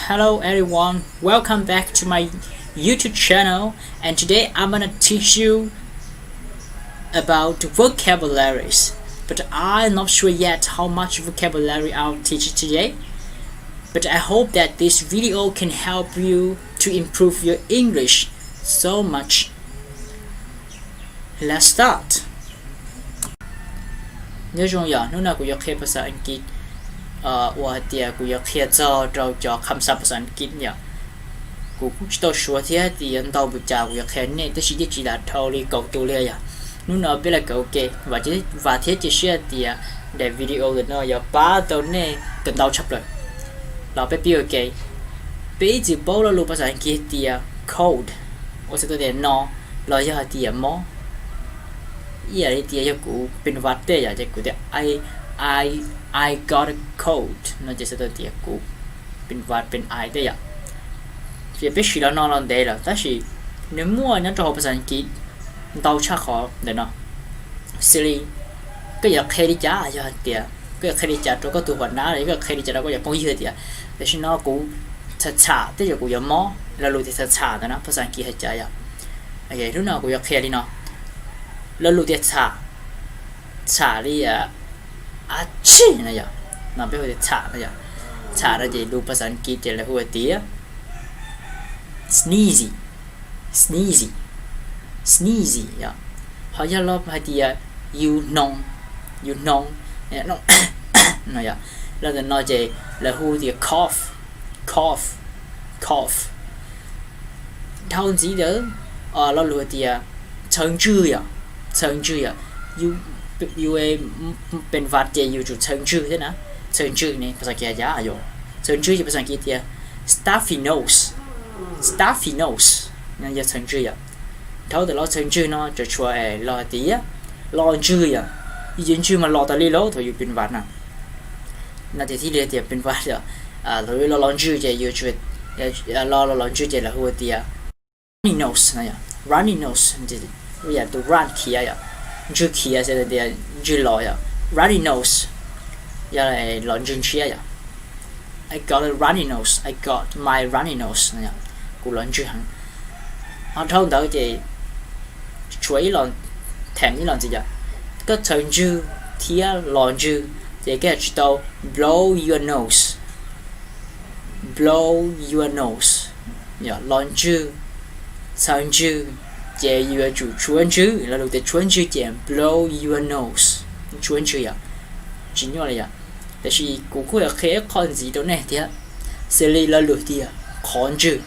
Hello everyone, welcome back to my YouTube channel, and today I'm gonna teach you about vocabularies, but I'm not sure yet how much vocabulary I'll teach you today. But I hope that this video can help you to improve your English so much. Let's start. Nyob zoo yom, hnub no kuv yuav qhia phas xas Askiv uas hais tias kuv yuav qhia txog rau cov kham xav phas xas Askiv yom. Kuv kuj tsis tau suav thiab tias yuav ntau npaum cas kuv yuav qhia nej, tab sis yeej tsis lam dhau li kaum tus li yom. Hnub no peb los kawm ua ke, vam thiab cia siab tias daim video ntawm no yuav pab tau nej kawm ntau tshaj plaws. Los peb pib ua ke. Peb ib txwm paub lo lus phas xas Askiv tias cold, ua txhais tau tias no, los yog hais tias mob. Ib yam li tias yog kuv pes vas tej yom, ces kuv tias I, I, I got a cold no ces txhais tau tias kuv pes vas pes ais tej yom. Ces peb siv lo no los ntev lawm, tab sis nws muaj nyob rau hauv phas xas Askiv ntau tshaj qhov ntawm no. Xws li koj yuav qhia li cas, yog hais tias koj yuav qhia li cas rau koj tus huas nab los yog koj yuav qhia li cas rau koj cov phooj ywg tias tam sim no kuv txham txham tej zaum kuv yuav mob, lo lus tias txham txham ntawd na phas xas Askiv hais cas yom. Hnub no kuv yuav qhia li no. Lo lus tias txham, txham li a tsij no yom, no peb hu tias txham no yom. Txham no ces lus phas xas Askiv ces lawv hu tias sneezy, sneezy, sneezy yom. Ho yog lo hais tias yus hnoo, yus hnoo no yom, lo ntawm no ces lawv hu tias cough, cough, cough. Dhau ntxiv ntawd, lo lus hais tias txhaws ntswg yom, txhaws ntswg yom. Yus pes vas ces yus tsum txhaws ntswg thiab na. Txhaws ntswg ne phas xas Askiv hais cas yom. Txhaws ntswg ces phas xas Askiv tias stuffy nose, stuffy nose, yog txhaws ntswg yom. Dhau ntawm lo txhaws ntswg no tseem tshuav lo hais tias los ntswg yom. Yus cov ntswg mas los tas li lauj thaum yus pes vas na. No ces thiaj li tias pes vas yom. Thaum yus los los ntswg ces yus, los los los ntswg ces lawv hu tias runny nose no yom. Runny nose, ua yam tus run khiav yom, ntswg khiav xwb tias ntswg los yom. Runny nose yog los ntswg ntshiab yom. I got a runny nose, I got my runny nose no yom, kuv los ntswg heev. Ho dhau ntawd ces tshuav ib los, them ib los ntxiv yom. Koj txhaws ntswg thiab los ntswg ces koj yuav tsum tau blow your nose, blow your nose, yog los ntswg, txhaws ntswg, ces yus yuav tsum tshuab ntswg. Lo lus tias tshuab ntswg ces blow your nose, tshuab ntswg yom. Tsis nyuaj li yom. Tab sis kuv kuj yuav qhia ib qho ntxiv rau nej thiab, xws li lo lus tias qhov ntswg.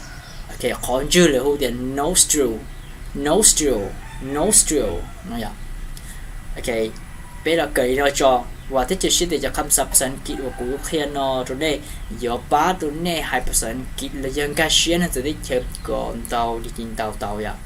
Qhov ntswg lawv hu tias nostril, nostril, nostril no yom. Peb los kawm li no tso. Vam thiab cia siab tias cov kham xav phas xas Askiv uas kuv qhia no rau nej yuav pab rau nej hais phas xas Askiv los yog nkag siab neeg txawv teb chaws kom ntau li ntau tau yom.